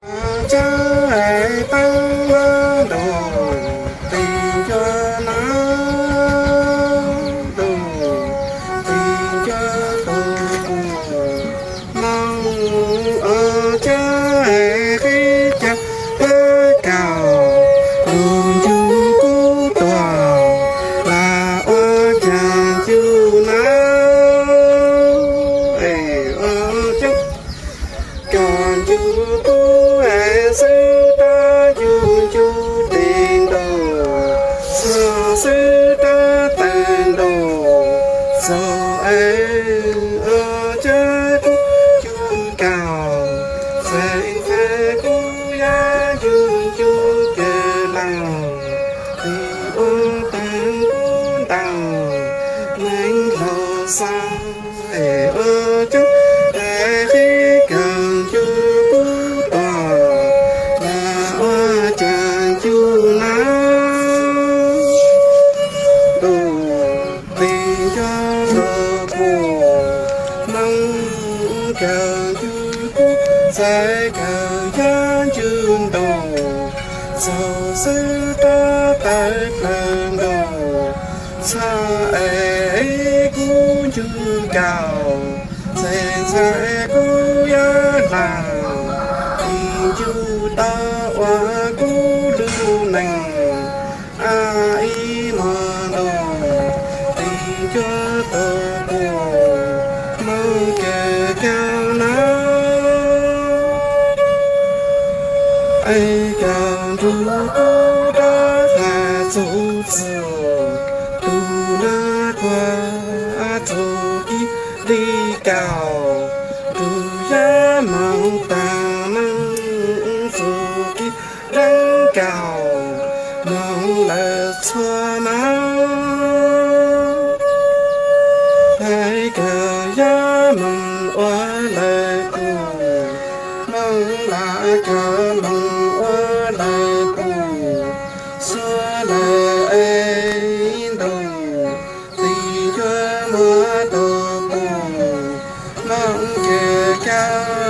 Tsab es teeb ntuj tis ncuab nab, ntuj tis ncuab tus mus, Hmoob ua tsab es qhib caug pab kaum, lug ncu kub tuag, lam ua caag ncu nab, es ua caag ncu kub es xwb rab ncu ncu tis ntuj, xog xwb rab tawg ntuj, xog es ua tsab kub ncu kaum, xeev xaiv kub yab ncu ncu kws laug, tis ua taag kub ntaug, neev laug xaa, es ua tsab es qhib kaum ncu kub tuag, lam ua caag ncu nab, ntuj tis ncuab ntuj pug, Hmoob kaum ncu kub, xaiv kaum yab ncu ntuj, xog xwb rab tawg plawg ntuj, txhaj es kub ncu kaum, xeev xaiv kub yab laug, tis ncu tau ua kub lug neeg, a ib mos ntuj tis ncuab tug pug, Hmoob kws kaug nab, es kaum ncu kub rab hais txug txug, tug nab quas txug kib li kaum, tug yab moog taag moog txug kib leej kaum, moog lawm txhua nab, hais kaum yab moog ua lawm pug, moog lam kaum moog ua lawm pug, xuav lawm es ntuj tis ncuab muab tug pug, Hmoob kws kaug